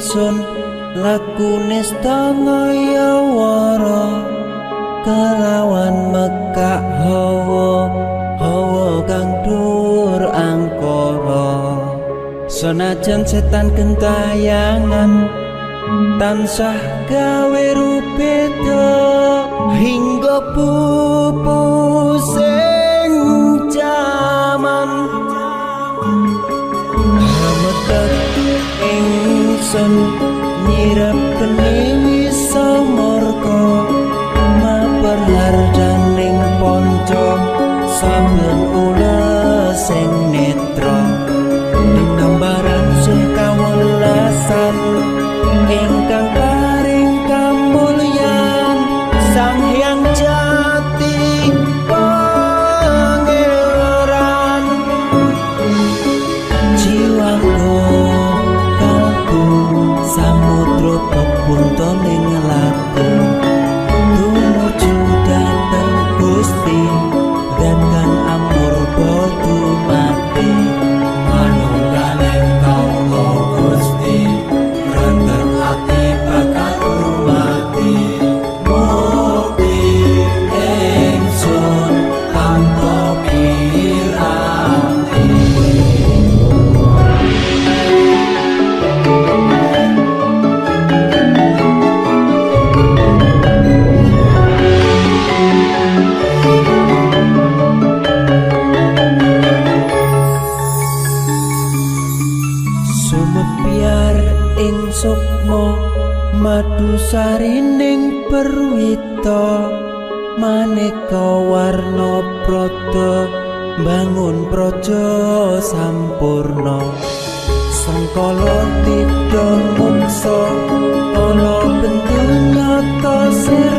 ingsun lakune stangaya wara kelawan mekak hawa hawa kang dhuwur angkara. Senajan setan gentayangan tansah gawe rubeda hingga pupus sing jaman. Hametet ingsun nyirep kene wisa murka maper hardaning ponco saben ules sing netra dinambaran sih kawelasan ingkang paring kamulyan Sang Hyang Jati Pangeran. Jiwaku kalbu samudra pepuntoning laku tumuju dhateng Gusti dan kang amurba dumati. Manunggaling kawula Gusti rendheng ati bakal dumati. Mukti ingsun tanpa piranti. Sumebyar ing sukma madu sarining perwita maneka warna prada bangun praja sampurna. Sengkala tidha muksa kala bentu nyata sirna.